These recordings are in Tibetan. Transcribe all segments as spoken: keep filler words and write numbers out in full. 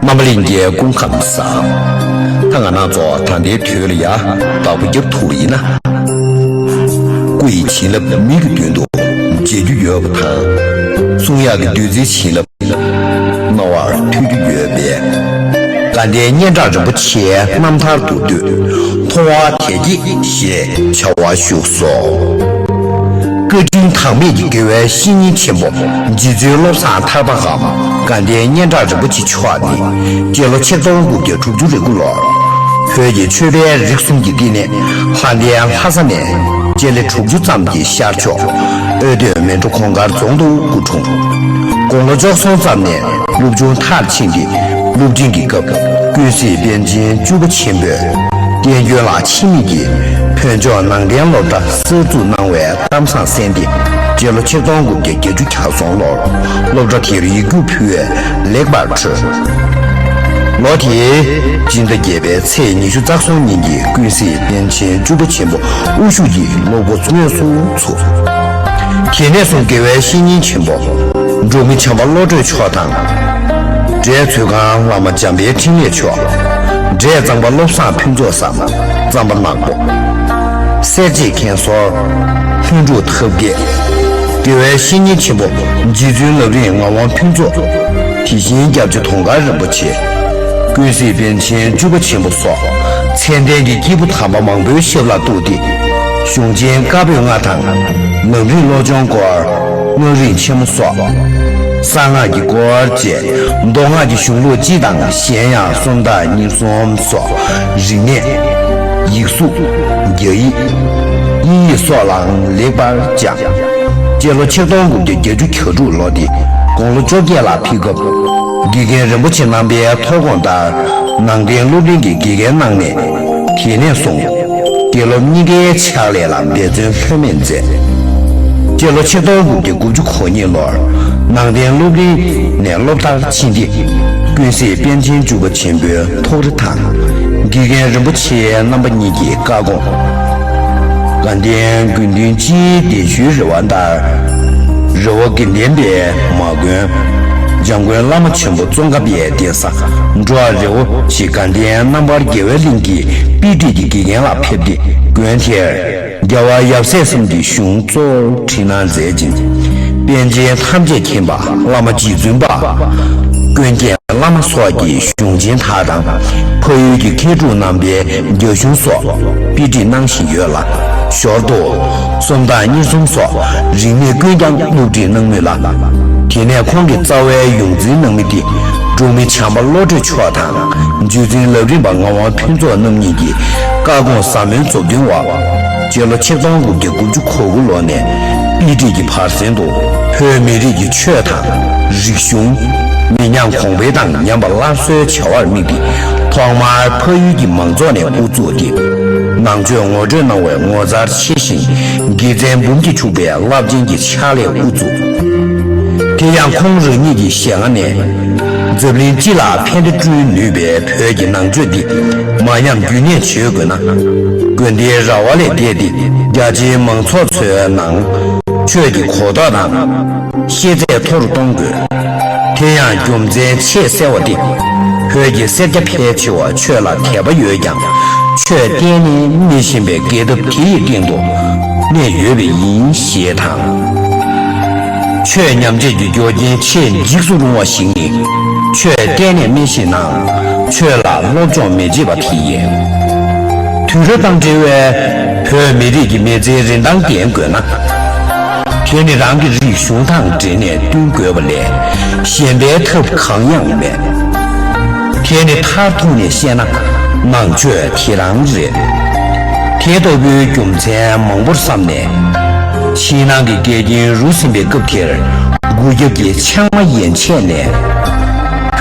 རྣམ་པ་ལྷན་རྒྱས་སྐུ་ཁམས་བཟང་། ད་ང་རང་ཚོ་ད་ལྟའི་དུས་ལ་ཡ་བདག་པོ་རྒྱབ་ཐུབ་པ་ཡིན་ན། སྐུ་ཡི་བྱིན་རླབས་མི་གི་མདུན་དུ་མཇལ་རྒྱུ་ཡོད་པ་དང་། གསུང་ཡག་གི་བདུད་རྩིའི་བྱིན་རླབས་རྣ་བར་ཐོས་རྒྱུ་ཡོད་པས། དགའ་ལྡན་སྙན་གྲགས་རིན་པོ་ཆེའི་རྣམ་ཐར་དུ་འདུས། མཐོང་བ་དད་ཀྱིས་ཞེས་བྱ་བ་བཞུགས་སོ། བཀའ་དྲིན་གྲངས་མེད་ཀྱི་དགེ་བའི་བཤེས་གཉེན་ཆེན་པོ་རྗེ་བཙུན་བློ་བཟང་ཐར་པའམ་དགའ་ལྡན་སྙན་གྲགས་རིན་པོ་ཆེ་མཆོག་ནི་སྤྱི་ལོ་ཆིག་སྟོང་དགུ་བརྒྱ་དྲུག་ཅུ་རེ་དགུ་ལོར་བོད་ཀྱི་ཆོས་པའི་རིགས་གསུམ་གྱི་བསྟི་གནས་ལྷ་ལྡན་ལྷ་ས་ནས་སྤྱི་ལེ་དྲུག་ཅུ་ཙམ་གྱི་ཤར་ཕྱོགས་ཨ་སྟོད་མལ་གྲོ་གུང་དཀར་རྫོང་དུ་སྐུ་འཁྲུངས། དགུང་ལོ་བཅུ་གསུམ་ཙམ་ནས་སློབ་ཆུང་མཐར་ཕྱིན་ཏེ། སློབ་འབྲིང་གི་སྐབས་ཀུན་གཟིགས་པཎ་ཆེན་བཅུ་པ་ཆེན་པོས་བསྟན་སྐྱོན་ལ་འཆི་མེད་ཀྱི་བོད་ལྗོངས་ནང་བསྟན་སློབ་གྲྭ་གསར་འཛུགས་གནང་བའི་གཏམ་བཟང་གསན་ཏེ། སྤྱི་ལོ་ཆིག་སྟོང་དགུ་བརྒྱ་བརྒྱད་ཅུ་གྱ་གསུམ་ལོར་སློབ་གྲྭ་དེར་ཡིག་རྒྱུགས་ཕུལ་བས་ལེགས་པར་གྲོལ། ལོ་དེའི་སྤྱི་ཟླ་བརྒྱད་པའི་ཚེས་ཉི་ཤུ་རྩ་གསུམ་ཉིན་གྱི་ཀུན་གཟིགས་པཎ་ཆེན་བཅུ་པ་ཆེན་པོ་དབུ་བཞུགས་ཀྱི་སློབ་འགོ་དངོས་སུ་ཚུགས། དེ་ནས་བཟུང་དགེ་བའི་བཤེས་གཉེན་ཆེན་པོ་འབྲོག་མི་བྱམས་པ་བློ་གྲོས་མཆོག་དང་། འབྲས་མཛོད་ཁང་བླ་མ་འཇམ་དཔལ་འཕྲིན་ལས་མཆོག་འབྲས་གཙང་པ་བློ་བཟང་ཕུན་ཚོགས་སམ་གཙང་པ་ནག་པོ། སེར་བྱེས་མཁན་ཟུར། ལྷུན་གྲུབ་ཐབས་མཁས། དགེ་བའི་བཤེས་གཉེན་ཆེན་པོ་རྗེ་བཙུན་ལམ་རིམ་ངག་དབང་ཕུན་ཚོགས། དེ་བཞིན་སྐྱབས་རྗེ་དུང་དཀར་རིན་པོ་ཆེ། ཀུན་གཟིགས་པཎ་ཆེན་བཅུ་པ་ཆེན་པོ་སོགས་མཚན་ལྡན་གྱི་སྐྱེས་བུ་དམ་པ་མང་པོའི་ཞབས་ལ་གཏུགས་ཏེ། གཞུང་ཆེན་བཀའ་པོད་ལྔ་དང་ལམ་རིམ་བློ་སྦྱོང་སྐོར། སྔགས་རིམ་ཆེན་མོ་སོགས། གསང་སྔགས་ཀྱི་སྐོར་བཅས་མདོ་སྔགས་ཀྱི་གཞུང་ལུགས་སྤྱི་དང་གཞན་ཡང་སུམ་རྟགས་གཉིས་གསུམ་སོགས་རིག་གནས། ཡིག་གཟུགས། རྒྱ་ཡིག་དབྱིན་ཡིག་སོགས་ལའང་ལེགས་པར་སྦྱངས། སྤྱི་ལོ་ཆིག་སྟོང་དགུ་བརྒྱ་བརྒྱད་ཅུ་གྱ་དྲུག་ལོ་སྟེ་དགུང་ལོ་བཅོ་བརྒྱད་ལ་ཕེབས་སྐབས་དགེ་རྒན་རིན་པོ་ཆེ་རྣམ་པའི་ཐུགས་དགོངས་ལྟར་ནང་བསྟན་སློབ་གླིང་གི་དགེ་རྒན་གནང་ནས། དེ་ནས་བཟུང་དགེ་སློབ་གཉིས་ཀའི་ཕྱག་ལས་ལ་འབད་བརྩོན་ལྷོད་མེད་མཛད། སྤྱི་ལོ་ཆིག་སྟོང་དགུ་བརྒྱ་དགུ་བཅུ་གོ་གཉིས་ལོར་ནང་བསྟན་སློབ་གླིང་ནས་སློབ་མཐར་ཕྱིན་ཏེ། ཀུན་གཟིགས་པཎ་ཆེན་བཅུ་པ་ཆེན་པོའི་ཐུགས་རེ་དང་། དགེ་རྒན་རིན་པོ་ཆེ་རྣམ་པ་གཉིས་ཀྱི་བཀའ་དགོངས། དགའ་ལྡན་དགེ་འདུན་སྤྱིའི་གདན་ཞུའི་རེ་བ་ལྟར། རེ་བ་དགེ་ལྡན་པའི་མ་དགོན། འཇམ་མགོན་བླ་མ་ཆེན་པོ་ཙོང་ཁ་པའི་གདན་ས་འགྲོ་བ་རི་བོ་ཆེ་དགའ་ལྡན་རྣམ་པར་རྒྱལ་བའི་གླིང་གི་དཔེ་ཁྲིད་ཀྱི་དགེ་རྒན་ལ་ཕེབས་ཏེ། དགོན་དེར་རྒྱལ་བ་ཡབ་སྲས་གསུམ་གྱི་གཞུང་གཙོ་བོར་ཁྲིད་གནང་མཛད་ཅིང་། པཎ་ཆེན་ཐམས་ཅད་མཁྱེན་པ་བླ་མ་རྗེ་བཙུན་པ། ཀུན་མཁྱེན་བླ་མ་སོགས་ཀྱི་གཞུང་ཆེན་དག་དང་། འཕགས་ཡུལ་གྱི་མཁས་གྲུབ་རྣམ་པའི་རྒྱ་གཞུང་སོགས་དཔེ་ཁྲིད་གནང་བཞིན་ཡོད་ལ། ཞོར་དུ་སུམ་རྟགས་གཉིས་གསུམ་སོགས་རིག་གནས་ཀུན་ཀྱང་སློབ་ཁྲིད་གནང་མུས་ལ། དེ་ནས་ཁོང་གི་རྩ་བའི་ཡོངས་འཛིན་གནང་མི་དེ་འབྲོག་མི་བྱམས་པ་བློ་གྲོས་མཆོག་དང་རྗེ་བཙུན་ལམ་རིམ་པ་ངག་དབང་ཕུན་ཚོགས་རྣམ་གཉིས་ཀྱི་བཀའ་དགོངས་ཟབ་མོའི་མཛུབ་སྟོན་འོག་སྤྱི་ལོ་ཆིག་སྟོང་དགུ་བརྒྱ་དགུ་བཅུ་གོ་དགུ་ལོ་ནས་དཔེ་ཁྲིད་ཀྱི་བར་གསེང་དུ་བོད་མི་རིགས་ཀྱི་ཆོས་དང་རིག་གཞུང་། མི་ཉམས་གོང་འཕེལ་དང་ཉམས་པ་སླར་གསོའི་བྱ་བར་དམིགས་ཏེ། ཐོག་མར་འཕགས་ཡུལ་གྱི་མང་ཚོགས་ནས་དབུ་བཙུགས་ཏེ། ནང་ཆོས་ངོ་སྤྲོད་གནང་བའི་ངོ་མཚར་ཆེ་ཞིང་དགེ་མཚན་འབུམ་གྱིས་ཕྱུག་པའི་རླབས་ཆེན་གྱི་ཕྱག་ལས་དབུ་བཙུགས། དེ་ཡང་ཁོང་རང་ཉིད་ཀྱི་ཞལ་སྔ་ནས། འཛམ་གླིང་སྤྱི་ལ་ཕན་བདེ་བསྐྲུན་ནུས་པའི་བོད་ཀྱི་ནང་ཆོས་འདི་མ་ཉམས་རྒྱུན་གནས་བྱེད་དགོས་ན། དགོན་སྡེའི་ར་བ་ལས་འདས་ཏེ་རྒྱ་ཆེའི་མང་ཚོགས་ཚོའི་ནང་ཆོས་ཀྱི་གོ་རྟོགས་དང་ཤེས་ཚད་མཐོ་རུ་གཏོང་དགོས། དེ་ཡང་རྒྱུ་མཚན་ཆེས་གསལ་བ་སྟེ། བོད་ཀྱི་སེར་སྐྱ་ཕལ་ཆེ་བ་ཆོས་ལ་དད་པ་ཡོད་ཀྱང་ཆོས་གཏན་ནས་མི་ཤེས་པའི་འགལ་ཟླ་དེ་ཡི་སྟེང་དུ་གནས་ཡོད་པས་ཡིན་ཞེས་དང་། ཆོས་ཉམས་བྱེད་ཀྱི་རྒྱུ་རྐྱེན་ཆེས་འཇིགས་སུ་རུང་བ་ཞིག་ནི། ཆོས་གཏན་ནས་མི་ཤེས་ནའང་ཆོས་ལ་སློབ་སྦྱོང་མི་བྱེད་པ་དེ་ཡིན། དུད་འགྲོ་དང་འབྲེལ་བའི་བོད་མི་རིགས་ཀྱི་མི་ཚེའི་རིན་ཐང་ལྡན་དགོས་ན། དེ་ནི་རང་གི་རིག་གཞུང་དང་འབྲེལ་ནས་བསྟུན་དགོས་པ་ལས་གཞན་པའི་ཐབས་གང་ཡང་མེད། དེ་ནི་མཐར་ཐུག་ནས་བཤད་ན་ནང་ཆོས་དེ་རང་རེད། དེ་ལྟ་བུའི་རྒྱུ་མཚན་མང་པོར་བསམ་ནས། ཕྱི་ནང་གི་འགལ་རྐྱེན་རུབ་ཟིན་པའི་སྐབས་དེར། འགུལ་སྐྱོད་ཀྱི་ཆང་མ་ཡན་ཆད་ནས།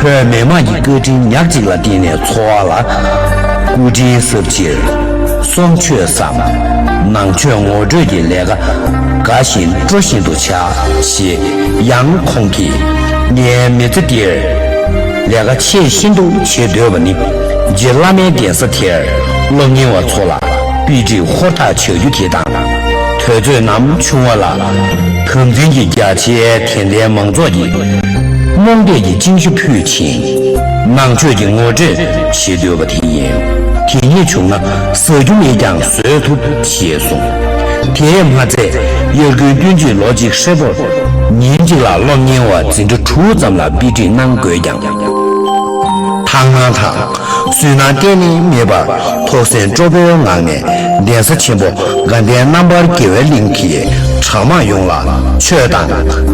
བོད་མི་དམངས་ཀྱི་བཀའ་དྲིན་ཉག་གཅིག་ལ་བརྟེན་ནས་འཚོ་བ་ལ་སྐུ་དྲིན་གསབ་ཕྱིར། གསུང་ཆོས་སམ། ནང་ཆོས་ངོ་སྤྲོད་ཀྱི་ལས་ཀ་དགའ་བཞིན་སྤྲོ་བཞིན་དུ་བྱ་ཞེས་ཡང་ཁོང་གིས་ངའི་མི་ཚེ་འདིར་ལས་ཀ་ཆེས་ཤིན་ཏུ་བྱེད་འདོད་པ་ནི་རྗེ་བླ་མའི་གདན་ས་དེར་སློབ་གཉེར་བ་ཚོ་ལ། དཔེ་ཁྲིད་ཧུར་ཐག་བྱ་རྒྱུ་དེ་དང་། དུས་ཚོད་ནམ་བྱུང་བ་ལ། དམ་འཛིན་གྱི་རྒྱ་ཆེའི་དད་ལྡན་མང་ཚོགས་ཀྱིས་རྨོངས་དད་ཀྱི་སྤྱིན་ཞྭ་ཕུད་ཅིང་། ནང་ཆོས་ཀྱི་ངོ་སྤྲོད་བྱེད་འདོད་པ་དེ་ཡིན། དེ་ཉིད་བྱུང་ན་ཟ་རྒྱུ་མེད་ཀྱང་བཟོད་ཐུབ་ཞེས་གསུངས། དེས་མ་ཚད་དབྱར་དགུན་སྟོན་དཔྱིད་ལོ་གཅིག་ཧྲིལ་པོར་ཉིན་གཅིག་ལ་སློབ་གཉེར་བ་འཛིན་གྲྭ་དྲུག་ཙམ་ལ་དཔེ་ཁྲིད་གནང་དགོས་ཀྱང་། དག་སྣང་དང་སུན་སྣང་གཏན་ནས་མེད་པར་ཐུགས་སེམས་སྤྲོ་པོའི་ངང་ནས་གདན་ས་ཆེན་པོ་དགའ་ལྡན་རྣམ་དཔལ་དགེ་བའི་གླིང་གི་གྲྭ་མང་ཡོངས་ལ་ཆོས་དང་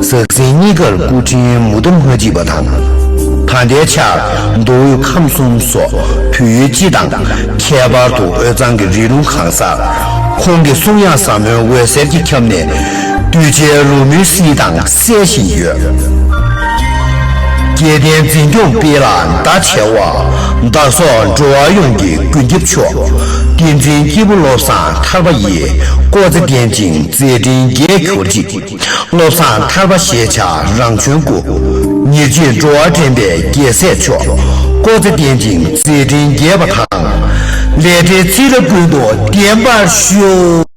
ཟང་ཟིང་གཉིས་ཀར་སྐུ་དྲིན་མུ་མཐུད་མ་བརྗེད་པ་དང་། ད་ལྟའི་ཆར་མདོ་དབུས་ཁམས་གསུམ་སོགས་བོད་ཡུལ་སྤྱི་དང་། ཁྱད་པར་དུ་དབུས་གཙང་གི་རི་ལུང་གང་སར་ཁོང་གི་གསུང་དབྱངས་ཟབ་མོའི་འོད་ཟེར་གྱིས་ཁྱབ་ནས། གདུལ་བྱའི་ལོ་མུན་བསིལ་དང་གསལ་བཞིན་ཡོད། རྒྱལ་བསྟན་འཛིན་སྐྱོང་སྤེལ་ལ་བརྡ་ཆེ་བ། བདག་སོགས་འགྲོ་བ་ཡོངས་ཀྱི་མགོན་སྐྱབས་མཆོག་བསྟན་འཛིན་སྐྱེས་བུ་བློ་བཟང་ཐར་པ་ཡི། སྐུ་ཚེ་བརྟན་ཅིང་མཛད་འཕྲིན་རྒྱས་གྱུར་ཅིག་བློ་བཟང་ཐར་པ་ཞེས་བྱ་རང་བྱོན་སྐུ། ཉེར་གཅིག་འགྲོ་བ་འདྲེན་པའི་རྒྱལ་སྲས་མཆོག་སྐུ་ཚེ་བརྟན་ཅིང་མཛད་འཕྲིན་རྒྱས་པ་དང་། ལས་འབྲས་ཚེ་རབས་ཀུན་ཏུ་བརྟན་པར་ཤོག